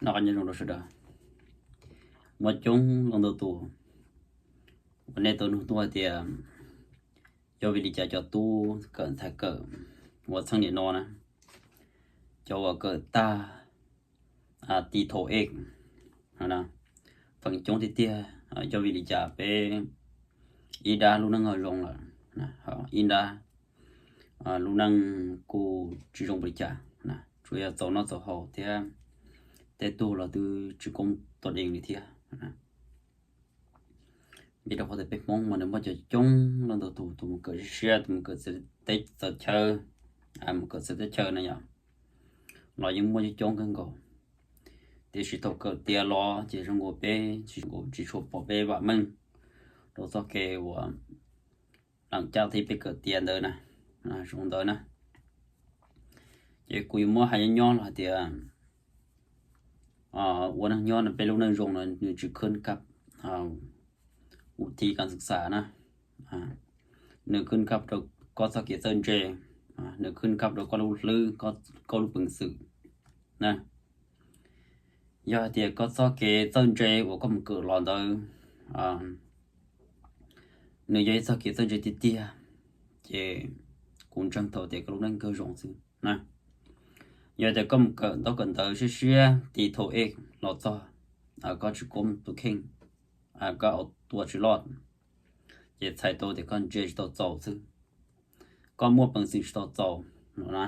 Noj qab nyob zoo rau sawv daws. Muaj coob leej ntau tus uas nej tau nug tuaj hais tias yog vim li cas cov tub kawm ntxhais kawm uas txheej niam no na, cov uas kawm tag ti thaum ej, feem coob tiag tiag yog vim li cas peb ib nrab lub neej ho zoo lawm, ib nrab lub neej kuj tsis zoo li cas, tsuas yog txaus noj txaus haus thiab tej tug los twb tsis koob tua dees li thiab. Vim rau qhov tias peb Hmoob mas nws muaj coob coob leej ntau tus, tus mus kawm siab siab, tus mus kawm txawv teb txawv chaw, mus kawm txawv teb chaws na yom, los yeej muaj coob coob kawg nkaus. Tiam sis thaum kawm tiav los ces zoo nkaus peb tsis, zoo nkaus tsis tshua pom peb vam meej rau txoj kev uas leem caj thiab peb kawm tiav ntawd na, zoo ntawd na. Ces kuv yuav muab hais nyob nyob los hais tias ua neej nyob no peb lub neej zoo no nws tsis khwb kab ua thi kas xwm xas na, nws khwb kab rau koj txoj kev txawj ntse, nws khwb kab rau koj lub hlwb, koj lub peev xwm na. Yog hais tias koj txoj kev txawj ntse uas koj mus kawm los ntawd nws yog ib txoj kev txawj ntse tiag tiag, ces kuv ntseeg tau tias koj lub neej kawg zoo xwb na. Yog tias koj mus kawm ntaub kawm ntawv siab siab ti thaum ej los txog koj tsis koob tus kheej, koj ua tua tsis loj, ces txhais tau tias koj ntse tsis tau txaus xwb, koj muaj peev xwm tsis tau txaus no na.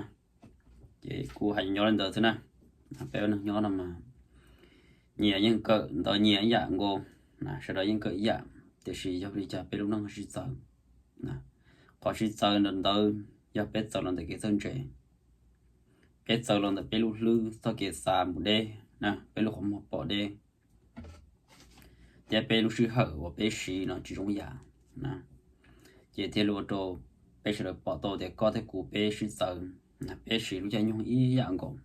Ces kuv hais nyob li ntawd xwb na. Peb ua neej nyob no mas nyias yeej kawm ntawv nyias ib yam nkaus, sawv daws yeej kawm ib yam, tiam sis yog li cas peb lub neej sib txawv. Qhov sib txawv ntawd yog peb txawv los ntawm kev txawj ntse, peb txawv los ntawm peb lub hlwb txoj kev xav mus deb, peb lub qhov muag pom deb, thiab peb lub sij hawm uas peb siv no tsis zoo yam, ces thiaj li ua rau peb sawv daws pom tau tias koj thiab kuv peb sib txawv, peb siv lub caij nyoog ib yam nkaus,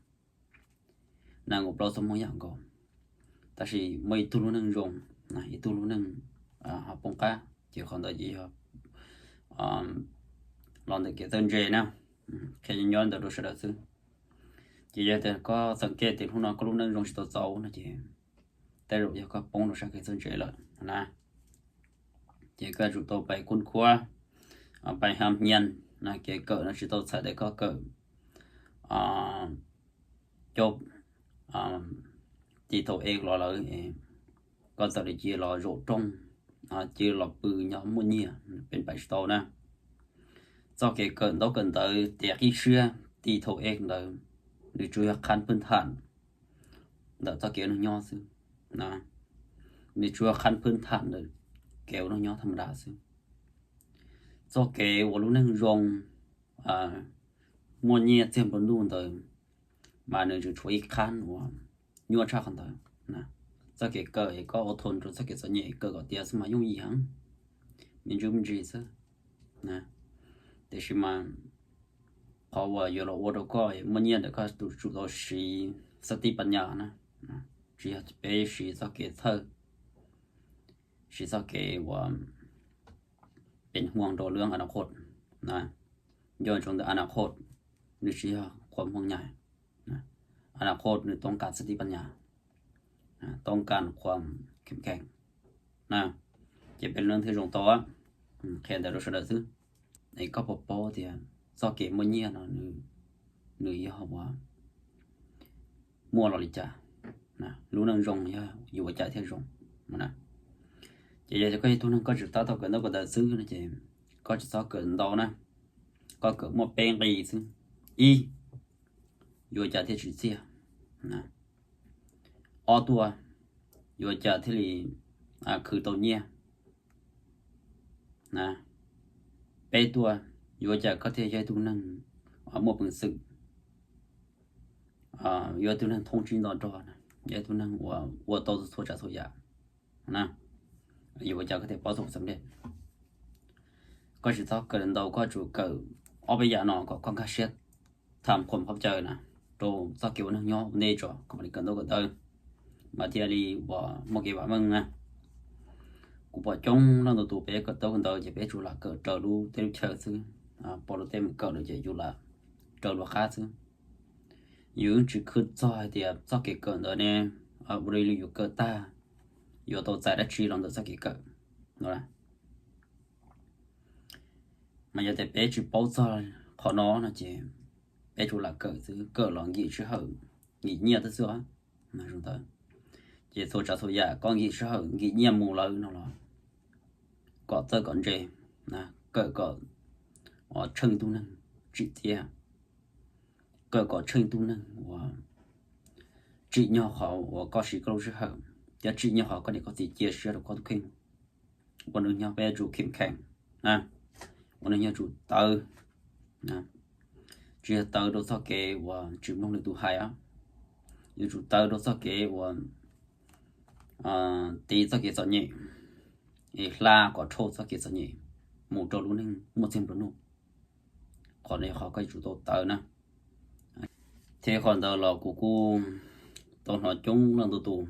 nees nkaum plaub xuab moos yam nkaus, tab sis muaj ib tug lub neej zoo, ib tug lub neej ho poob qab, ces qhov ntawd ces yog los ntawm kev txawj ntse na. Qhia nyob ntawd rau sawv daws xwb. Ces yog tias koj xeem kej tias hnub no koj lub neej zoo tsis tau txaus no ces tej zaum yog koj poob rau sab kev txawj ntse lawm na. Ces koj yuav tsum tau pais kub khuab, pais ham nyias na, kev kawm no tsis tau txhais tes koj kawm cov ti thaum ej los lawm, koj txawm li cia los zaum rooj, cia los pw nyob muaj nyiaj, peb pais tsis tau na. Txoj kev kawm ntaub kawm ntawv tiav qib siab ti thaum ej ntawd, nws tsuas yog qhab phwj tham ntawm txoj kev ua neej nyob xwb. Nws tsuas yog qhab phwj tham ntawm kev ua neej nyob thaj ma da xwb. Txoj kev ua lub neej zoo, muaj nyiaj txiag nplua nuj ntawd, mas nws tseem tshuav ib qhab uas nyuaj tshaj qhov ntawd. Txoj kev kawm es koj ua thaum rau txoj kev txom nyem kawm kom tiav xwb mas yooj yim heev, me ntsis me ntsis xwb. Tiam sis mas qhov uas yuav los ua rau koj muaj nyiaj ntawm koj tus tsum tau siv xab tib pas nyas na, tsis yog peb siv txoj kev txhawj, siv txoj kev uas pem hmuag rau lwm a na khos na. Nco ntsoov ntawm a na khos, nws tsis yog qhuas hmuag nyais. A na khos nws toob kas xab tib pas nyas, toob kas qhuas kheem kheem na, ces peb lub neej thiaj zoo tau. Qhia ntawd rau sawv daws xwb. Es koj puas paub tias txoj kev muaj nyiaj no nws yog uas muaj los li cas, lub neej zoo yog yuav ua cas thiaj zoo na. Ces yog tias koj yog tug neeg koj tseem tab tom kawm ntaub kawm ntawv xwb no ces koj tsis txhob kawm ntau na, koj kawm muaj peb nqi xwb. Ib, yuav ua cas thiaj tsim txiaj. Ob tuaj, yuav ua cas thiaj li khwv tau nyiaj. Peb tuaj, yuav ua cas koj thiaj yog ib tug neeg muaj peev xwm, yog ib tug neeg thoob tsib nto nrog, yog ib tug neeg uas ua tau txhua tsav txhua yam na, yuav ua cas koj thiaj paub txog xam lej. Koj tsis txhob kawm ntau, koj tsum kawm ob peb yam no kom koj nkag siab tham khuam qhov chaw na, rau txoj kev ua neej nyob ua ntej tso koj mam li kawm ntaub kawm ntawv, mas thiaj li uas muaj kev vam meej na. Kuv pom coob leej ntau tus peb kawm ntaub kawm ntawv ces peb tsuas lam kawm raws lub teb lub chaw xwb, pom luag tej mus kawm lawm ces yus lam raws luag qab xwb. Yus tsis khwv txog hais tias txoj kev kawm ntawd ne, ua li yus kawm tag yuav tau txais dab tsi los ntawm txoj kev kawm no. Mas yog tias peb tsis paub txog qhov no no ces peb tsuas lam kawm xwb, kawm los nkim sij hawm, nkim nyiaj twb xwb. Ces txhua tsav txhua yam koj nkim sij hawm nkim nyiaj mus lawm no los kom txawj kom ntse, kawm kom tsheej tug neeg tsim txiaj, kawm kom tsheej tug neeg uas tsim nyog qhov uas koj siv koj lub sij hawm, thiab tsim nyog qhov koj niam koj txiv cia siab rau koj tus kheej. Ua neeg nyob peb yuav tsum khim kheem, ua neeg nyob yuav tsum tawv, tsis yog tawv rau txoj kev uas tsis mloog lwm tus hais, yuav tsum tawv rau txoj kev uas tiv txoj kev txom nyem, es hla kom dhau txoj kev txom nyem mus rau lub neej muaj txiag nplua nuj. Qhov no yog qhov koj yuav tsum tau tawv na. Thiab qhov ntawd los kuv kuj tau hnov coob leej ntau tus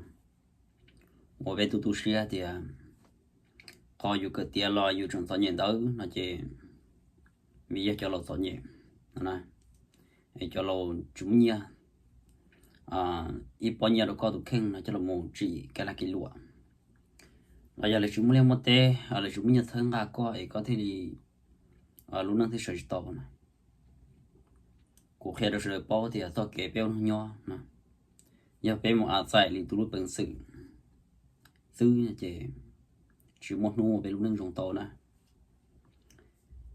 uas peb tu tu siab tias qhov yus kawm tiav los yus tseem txom nyem ntawd no ces vim yog cov laus txom nyem no na, es cov laus tsis muaj nyiaj, ib pob nyiaj rau koj tus kheej no coj los mus tsim kev lag kev luam, los yog lawv tsis muaj liaj muaj teb, lawv tsis muaj nyiaj txhawb nqa koj es koj thiaj li lub neej thiaj sawv tsis tau na. Kuv qhia rau sawv daws paub tias txoj kev peb ua neeg nyob no, yog peb mus a txais lwm tus lub peev xwm xwb ces tsis muaj hnub peb lub neej zoo tau na.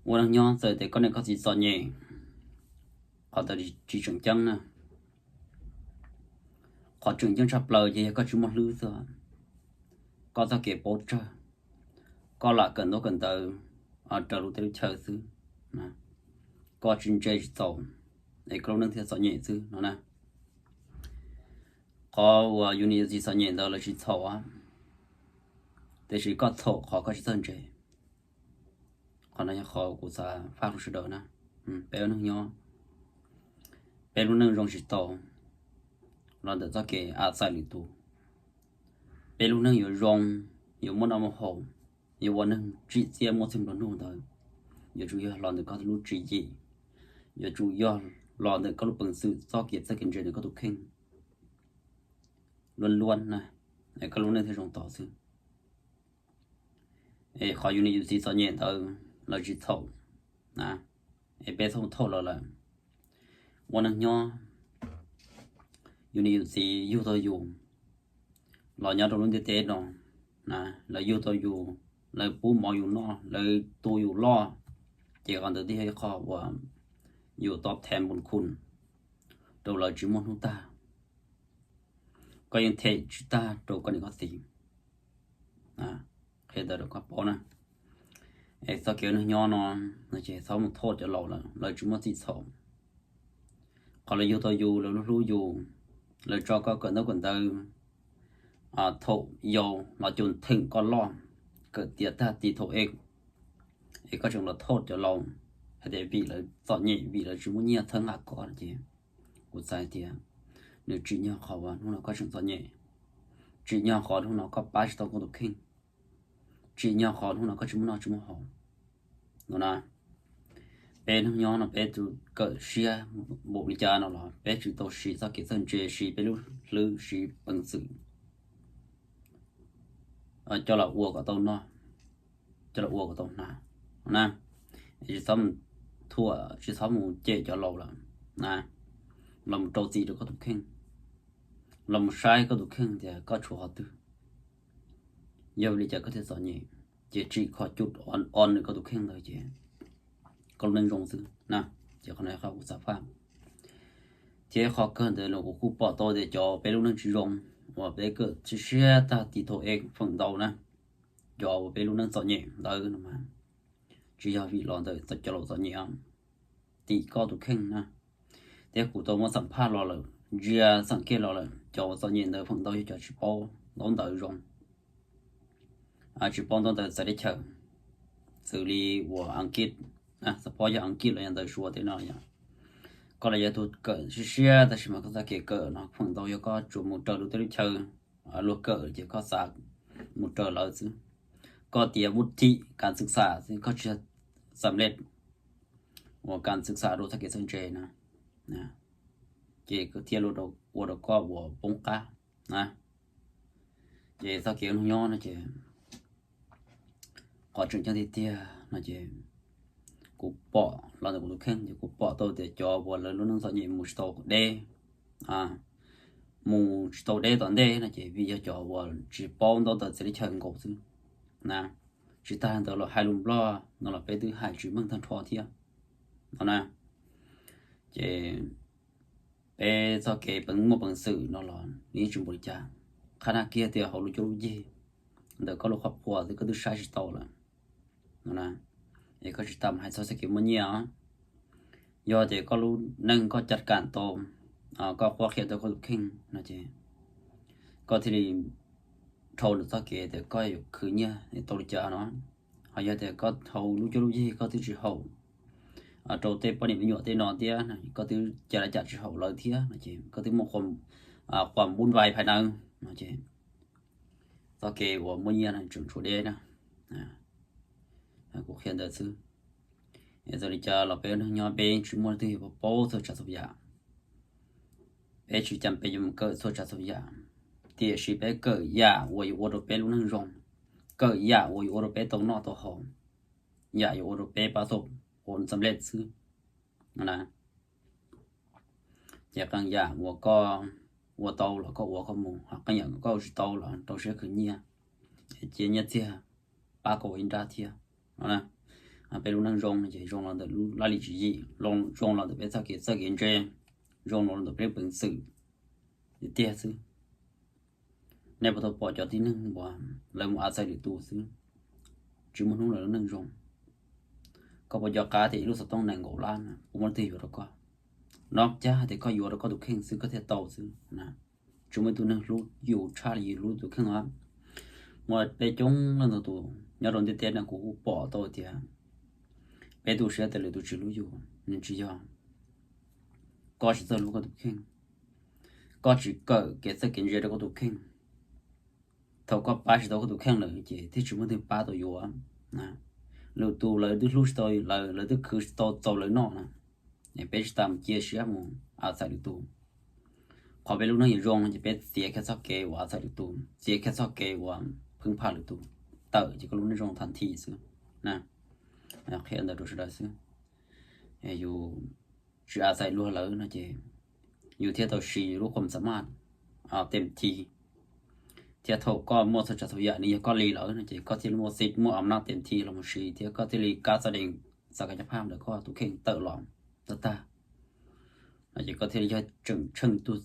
Ua neeg nyob txawm tias koj niam koj txiv txom nyem, qhov ntawd tsis tseem ceeb na. Qhov tseem ceeb tshaj plaws ces yog koj tsis muaj hlwb xwb, koj txoj kev paub tsawg, koj lam kawm ntaub kawm ntawv raws lub teb lub chaw xwb, koj tsis ntse tsis txaus, es koj lub neej thiaj txom nyem xwb no na. Qhov uas yus niam yus txiv txom nyem ntawd lawv tsis txhaum, tiam sis koj txhaum qhov koj tsis txawj ntse. Qhov no yog qhov kuv xav faj rau sawv daws na. Peb ua neeg nyob, peb lub neej zoo tsis tau los ntawm txoj kev a txais lwm tus. Peb lub neej yuav zoo, yuav muaj noj muaj haus, yuav ua neeg tsim txiaj muaj txiag nplua nuj ntawd, yuav tsum yog los ntawm koj lub tswv yim, yuav tsum yog los ntawm koj lub peev xwm txoj kev txawj kev ntse ntawm koj tus kheej luaj luaj na, koj lub neej thiaj zoo tau xwb. Es qhov yus niam yus txiv txom nyem ntawd lawv tsis txhaum na, es peb txhob thauj lawv lawm. Ua neeg nyob, yus niam yus txiv yug tau yus los nyob rau lub ntiaj teb no na, lawv yug tau yus, lawv pub mov yus noj, lawv tu yus loj, ces qhov ntawd twb yog ib qho uas yus tau them npun khun rau lawv tsis muaj hnub tag. Koj yeej them tsis tag rau koj niam koj txiv. Qhia ntawd rau koj paub na. Es txoj kev ua neeg nyob no, no ces txhob mus thauj cov laus lawm, lawv tsis muaj txim txhaum. Qhov lawv yug tau yus, lawv hlub hlub yus, lawv tso koj kawm ntaub kawm ntawv thaum yau los cus theem koj loj, kawm tiav tag tis thaum ej, es koj tseem los thauj cov laus hais tias vim lawv txom nyem, vim lawv tsis muaj nyiaj txhawb nqa koj no ces kuv xav hais tias nws tsim nyog qhov uas hnub no koj tseem txom nyem, tsim nyog qhov hnub no koj pab tsis tau koj tus kheej, tsim nyog qhov hnub no koj tsis muaj noj tsis muaj haus no na. Peb neeg nyob no peb tus kawm siab npaum li cas no los peb tsum tau siv txoj kev txawj ntse, siv peb lub hlwb, siv peev xwm coj los ua kom tau noj, coj los ua kom tau hnav na. Tsis txhob mus thuam, tsis txhob mus cem cov laus lawm na, los mus rau txim rau koj tus kheej, los mus saib koj tus kheej tias koj tshuav qhov twg, yog vim li cas koj thiaj txom nyem, ces tsim kho cub o nws koj tus kheej ntawd ces koj lub neej zoo xwb na. Ces qhov no yog qhov kuv xav faj. Thiab qhov kawg ntawd los kuv kuj pom tau tias cov peb lub neej tsis zoo uas peb kawm siab siab tag tis thaum ej feem ntau na, cov uas peb lub neej txom nyem ntawd no mas tsis yog vim los ntawm cov laus txom nyem, tim koj tus kheej na. Thiab kuv tau muab xam phaj los lawm, ntsia xam kiag los lawm, cov uas txom nyem ntawd feem ntau yog cov tsis paub ntaub ntawv zoo, tsis paub ntaub ntawv txawv teb chaws, xws li uas Ankit, xav paub yog Ankit los yog ntawv Suav tej no yom. Koj los yog tus kawm siab siab tab sis mas koj txoj kev kawm no feem ntau yog koj tsuas mus raws lub teb lub chaw, luag kawm ces koj xav mus raws lawv xwb. Koj tiav vub thim kas xwm xam xwb, koj tsis xam lej uas kas xwm xam rau txoj kev txawj ntse na. ces thiaj li ua rau koj uas poob qab na. Ces txoj kev ua neej nyob no ces qhov tseem ceeb tiag tiag no ces kuv pom los ntawm kuv tus kheej ces kuv pom tau tias cov uas lawv lub neej txom nyem mus tsis tau deb, mus tsis tau deb tom ntej no ces vim yog cov uas tsis paub ntaub ntawv txawv teb chaws nkaus xwb na. Tsis tas ntawd los hais lus Nplog no los peb twb hais tsis meej tag nrho thiab no na. Ces peb txoj kev peev muaj peev xwm no los nws yeej tsis npaum li cas. Qhab nag kiag tias hauv lub cuab lub yig ntawm koj lub qhov phuam twb koj twb saib tsis tau lawm no na. Es koj tsis tas mus hais txog txoj kev muaj nyiaj os. Yog tias koj lub neej koj caj kam tau, koj qhuab qhia tau koj tus kheej no ces koj thiaj li dhau ntawm txoj kev tias koj yuav khwv nyiaj tau li cas no. Ho yog tias koj hauv lub cuab lub yig koj twb tsis haum rau tej poj niam me nyuam tej no thiab, koj twb cas li cas tsis haum lawv thiab no ces koj twb muaj quas npub vais phais nawb no ces txoj kev uas muaj nyiaj no tseem tshuav deb na. Kuv qhia ntawd xwb. Es txawm li cas los peb neeg nyob peb tsis muaj leej twg yuav paub txhua tsav txhua yam. Peb tsis cas peb yuav mus kawm txhua tsav txhua yam, tiam sis peb kawm yam uas yuav ua rau peb lub neej zoo, kawm yam uas yuav ua rau peb tau noj tau haus, yam yuav ua rau peb pab tau ua xam lej xwb na. Ces qee yam uas koj ua tau los koj ua koj mus, ho qee yam koj ua tsis tau los rau siab khwv nyiaj, cia nyiaj txiag pab koj ua ib nrab thiab no. Peb lub neej zoo no ces zoo los ntawm lub laj lim tswv yim, zoo los ntawm peb txoj kev txawj kev ntse, zoo los ntawm peb lub peev xwm tiag tiag xwb. Nej puas tau pom cov tib neeg uas lawv mus av txais lwm tus xwb, tsis muaj hnub lawv lub neej zoo? Koj puas nco qab tias ib lub xov tooj nees nkaum lab puas muaj leej twg yuav rau koj? Nov cab hais tias koj yuav rau koj tus kheej xwb koj thiaj tau xwb na. Tsis muaj ib tug neeg hlub yus tshaj li yus hlub tus kheej os. Muaj peb coob leej ntau tus nyob rau ntiaj teb no kuv kuj pom tau tias peb tu siab tias lwm tus tsis hlub yus, nws tsis yog koj tsis txawj hlub koj tus kheej, koj tsis kawm kev txawj kev ntse rau koj tus kheej. Thaum koj pab tsis tau koj tus kheej lawm ces thiaj tsis muaj leej twg pab tau yuav. Lwm tus lawv twb hlub tsis tau lawv, lawv twb khwv tsis tau txaus lawv noj na. Es peb tsis tas mus cia siab mus av txais lwm tus. Qhov peb lub neej yuav zoo no ces peb txiav kiag txoj kev uas av txais lwm tus, txiav kiag txoj kev uas pheej phaj lwm tus, tawm ces koj lub neej zoo tag nthi xwb na. Qhia ntawd rau sawv daws xwb. Yus tsis av txais luag lawm no ces yus thiaj tau siv yus lub khuam xas maj tem thi, thiab thaum koj muaj txhua tsav txhua yam nws yog koj li lawm no ces koj thiaj li muaj xib muaj am naj tem thi los mus siv thiab koj thiaj li kab txoj dees txoj kev coj phaj ntawm koj tus kheej tawm los tag tag no ces koj thiaj li yog tseem tsheej ib tug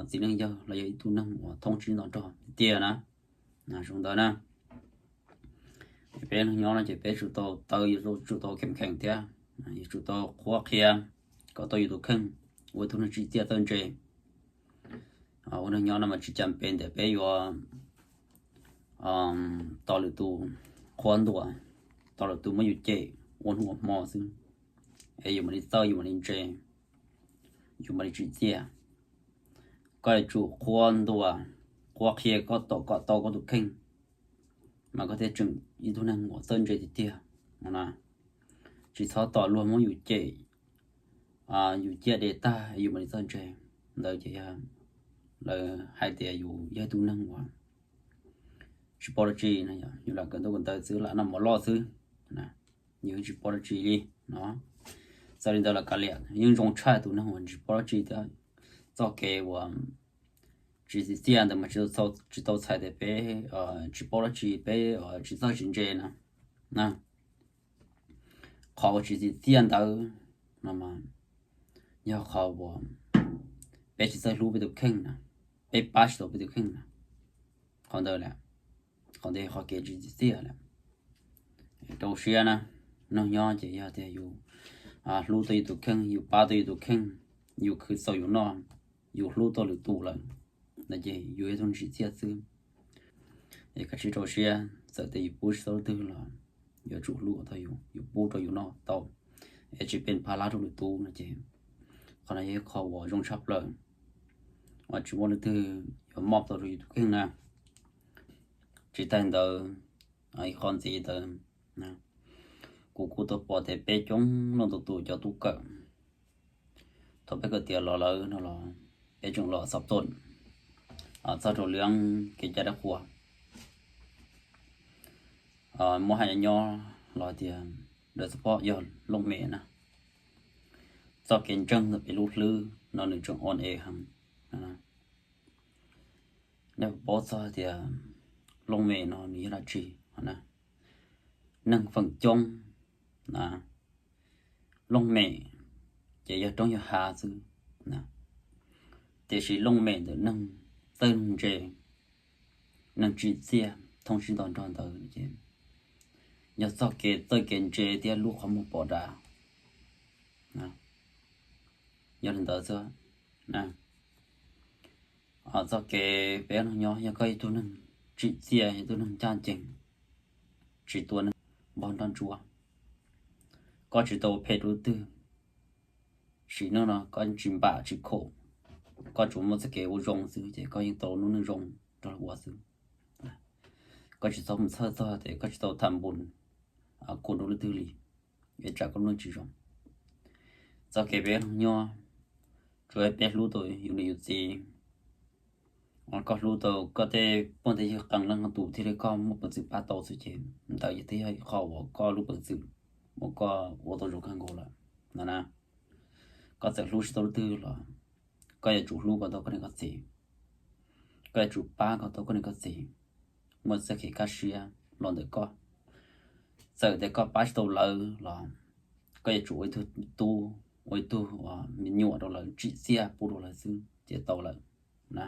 txiv neej yawg los yog ib tug neeg uas thoob tsib nto nrog tiag tiag na. Zoo ntawd na, peb neeg nyob no ces peb tsum tau tawv, yuav tsum tau kheem kheem thiab, yuav tsum tau qhuab qhia kom tau yus tus kheej, ua ib tug neeg tsim txiaj txawj ntse. Ua neeg nyob no mas tsis cas pes ntias peb yuav tos lwm tus qhuab ntuas, tos lwm tus muab yus cem ua hnub ua hmo xwb, es yus mam li txawj, yus mam li ntse, yus mam li tsim txiaj. Koj yuav tsum qhuab ntuas, qhuab qhia koj tom kom tau koj tus kheej, mas koj thiaj tseem ib tug neeg uas txawj ntse tiag tiag no na. Tsis txhob tos luag muab yus cem, yus ciaj de tag yus mam li txawj ntse. Ntawd ces yog lawv hais tias yus yog ib tug neeg uas tsis paub dab tsi, yus lam kawm ntaub kawm ntawv xwb, lam noj mov loj xwb, yus tsis paub dab tsi li no. Txawm li ntawd los kav liam, yeej zoo tshaj tus neeg uas tsis paub dab tsi thiab. Txoj kev uas tsis tsim txiaj ntawd mas tsis tau txhais tias peb tsis paub dab tsi, peb tsis txawj tsis ntse na. Qhov uas tsis tsim txiaj ntawd no mas yog qhov uas peb tsis txawj hlub peb tus kheej na, peb pab tsis tau peb tus kheej na. Qhov ntawd lawm, qhov ntawd yog qhov kev tsis tsim txiaj lawm. Rau siab na, neeg nyob ces yog tias yus hlub tau yus tus kheej, yus pab tau yus tus kheej, yus khwv txaus yus noj, yus hlub tau lwm tus lawm, no ces yus yog tus tsim txiaj xwb. Es kav tsij rau siab, txawm tias yus pub tsis tau leej twg los yuav tsum hlub kom tau yus, yus pub rau yus noj tau, es tsis pes pha lab rau lwm tus no ces qhov no yog ib qho uas zoo tshaj plaws uas tsis muaj leej twg yuav mob tau rau yus tus kheej na. Tsis tas ntawd, ib qho ntxiv ntawd, kuv kuj tau pom tias peb coob leej ntau tus cov tub kawm, thaum peb kawm tiav los lawm no los Peb tseem los xov tooj txog rau lub kev cai dab qhuas, muab hais nyob nyob los tias, lawv xov poj yog looj mem na. Txoj kev ntseeg ntawm peb lub hlwb no nws tseem on e heev. Nej puas paub txog tias looj mem no nws yog dab tsi na? Neeg feem coob na, looj mem ces yog roob yog hav xwb, tiam sis looj mem ntawm neeg txawj neeg ntse, neeg tsim txiaj thoob tsib nto nrog ntawd ces yog txoj kev txawj kev ntse thiab lub qhov muag pom dav. Yog li ntawd xwb, txoj kev peb nyob yog koj yog ib tug neeg tsim txiaj, yog ib tug neeg ncaj ncees, tsis tua neeg npog nroj ntsuab, koj tsis tau phem rau leej twg, sim neej no koj tsis npam tsis khom, koj tsuas muaj txoj kev ua zoo xwb ces koj yeej tau lub neej zoo rau lawv ua xwb. Koj tsis txhob mus txhawj txog tias koj tsis tau tham npus khuam rau leej twg li, es tsam koj lub neej tsis zoo. Txoj kev peb nyob, tsuas yog peb hlub tau yus niam yus txiv, koj hlub tau koj tej phooj tej ywg qee leej tus thiaj li koj muaj peev xwm pab tau xwb ces ntawd yeej twb yog ib qho uas koj lub peev xwm uas koj ua tau zoo kawg nkaus lawm no na. Koj txawm hlub tsis tau leej twg los koj yuav tsum hlub kom tau koj niam koj txiv, koj yuav tsum pab kom tau koj niam koj txiv, muaj txoj kev kaj siab los ntawm koj. Txawm tias koj pab tsis tau lawv los koj yuav tsum ua ib tug tub, ua ib tug me nyuam rau lawv, tsim txiaj pub rau lawv xwb ces tau lawm na.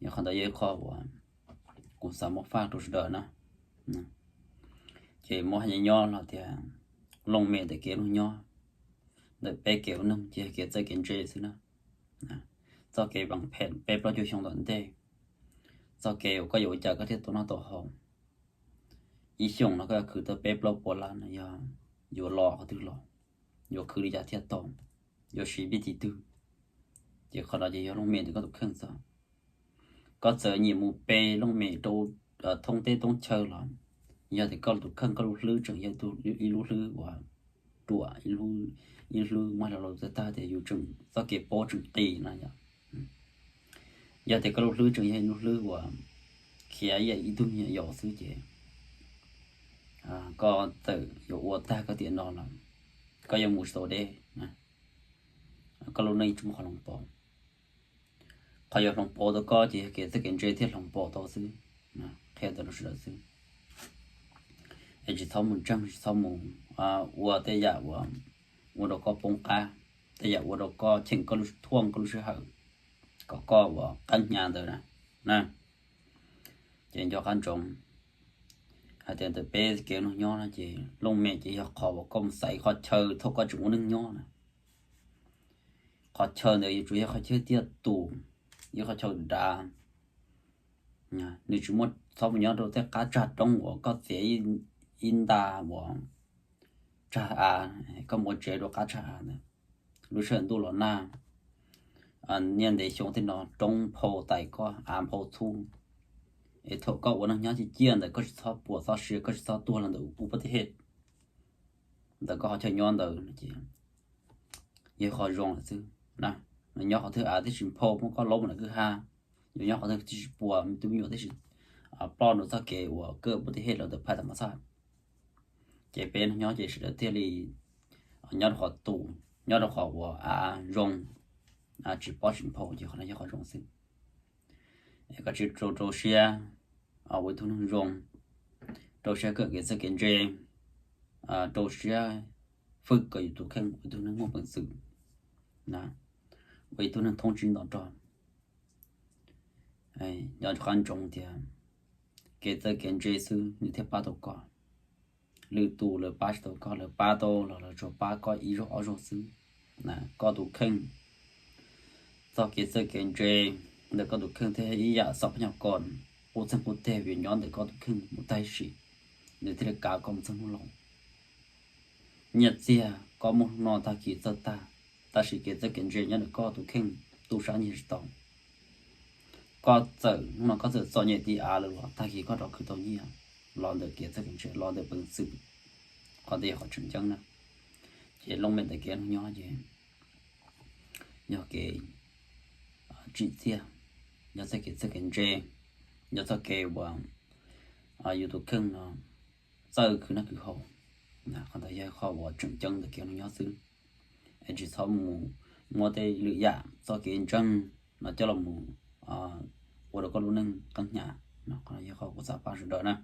Yog qhov ntawd yog ib qho uas kuv xav muab faj rau sawv daws na. Ces muab hais nyob nyob los tias looj mem ntawm kev ua neeg nyob, ntawm peb kev ua neeg ces yog kev txawj kev ntse xwb na. Txoj kev vees phem peb plaub caug xyoo tom ntej, txoj kev uas koj yuav ua cas koj thiaj tau noj tau haus. Ib xyoos no koj yuav khwv tau peb plaub puas lab no yog yuav los qhov twg los, yuav khwv li cas thiaj tau, yuav siv vij thim twg, ces qhov no ces yog looj mem ntawm koj tus kheej xwb. Koj txawm nyiam mus pe looj mem rau thoob teb thoob chaw los, yog tias koj tus kheej koj lub hlwb tseem yog ib lub hlwb uas ruam, ib lub hlwb muab hais los tag tias yus tseem txoj kev paub tseem qis no yom. Yog tias koj lub hlwb tseem yog ib lub hlwb uas khiav ib tug me nyuam yaus xwb ces koj txawm yuav ua tag koj tiam no los koj yuav mus tsis tau deb, koj lub neej tsis muaj qhov hloov pauv. Qhov yuav hloov pauv tau koj ces yog kev txawj kev ntse thiaj hloov pauv tau xwb. Qhia ntawm no sawv daws xwb, es tsis txhob mus ntseeg, tsis txhob mus ua tej yam uas ua rau koj poob qab, tej yam ua rau koj cheem koj lub, thuam koj lub sij hawm kom koj ua qeeb hnyav ntawd na. Ces nco qab ntsoov hais tias ntawm peb kev ua neeg nyob no ces looj mem ces yog qhov uas koj mus xaiv qhov chaw thaum koj tseem ua neej nyob na. Qhov chaw ntawd yuav tsum yog qhov chaw tiaj tus, yog qhov chaw dav. Nws tsis muaj, txhob mus nyob rau tej qab tsag roob uas koj txiav ib nta uas tsag av, koj mus ua tsev rau qab tsag av ntawd, lub sij hawm ntuj los nag, niaj ntev xyoo tej no roob nphau tais koj, av nphau txhub, es thaum koj ua neej nyob ciaj ciaj ntawd koj tsis txhob puas txoj sia, koj tsis txhob tuag los ntawm ub pab tib hej ntawm koj qhov chaw nyob ntawd no ces yog qhov zoo lawm xwb. Nyob qhov twg av tib si nphau muab koj laub mus nram kwj ha, yuav nyob qhov twg tib si puas tus me nyuam tib si ploj rau txoj kev uas kawj pab tib hej los ntawm phaj tas mas xaj. Ces peb nyob ces sawv daws thiaj li nyob rau qhov tus, nyob rau qhov uas av zoo, tsis pob tsis nphau ces qhov no yog qhov zoo xwb. Es koj tsis rau rau siab ua ib tug neeg zoo, rau siab kawm kev txawj kev ntse, rau siab fwm kom yus tus kheej ua ib tug neeg muaj peev xwm, ua ib tug neeg thoob tsib nto rog. Nco qab ntsoov tias kev txawj kev ntse xwb nws thiaj pab tau koj. Lwm tus lawv pab tsis tau koj, lawv pab tau los lawv tsuas pab koj ib zaug ob zaug xwb. Koj tus kheej, txoj kev txawj kev ntse ntawm koj tus kheej thiaj ib yam xov pheej nyog koj qub txeeg qub teg vim nyob ntawm koj tus kheej mus tag ib sim, nws thiaj li kav koj mus txog hnub laus. Nyiaj txiag koj muaj hnub no tag kis txawj tag, tab sis kev txawj kev ntse nyob ntawm koj tus kheej tu sab nyiag tsis tau. Koj txawm hnub no koj txawm txom nyem ti av lawm los tag kis koj rov khwv tau nyiaj los ntawm kev txawj kev ntse, los ntawm peev xwm. Qhov ntawd yog qhov tseem ceeb na. Ces looj mem ntawm kev nyob ces yog kev tsim txiaj, yog txoj kev txawj kev ntse, yog txoj kev uas yus tus kheej no txawj khwv noj khwv haus. Qhov ntawd yog qhov uas tseem ceeb ntawm kev ua neej nyob xwb. Es tsis txhob mus muab tej lwm yam txoj kev ntseeg no coj los mus ua rau koj lub neej qeeb hnyav no. Qhov no yog qhov kuv xav pab sawv daws na.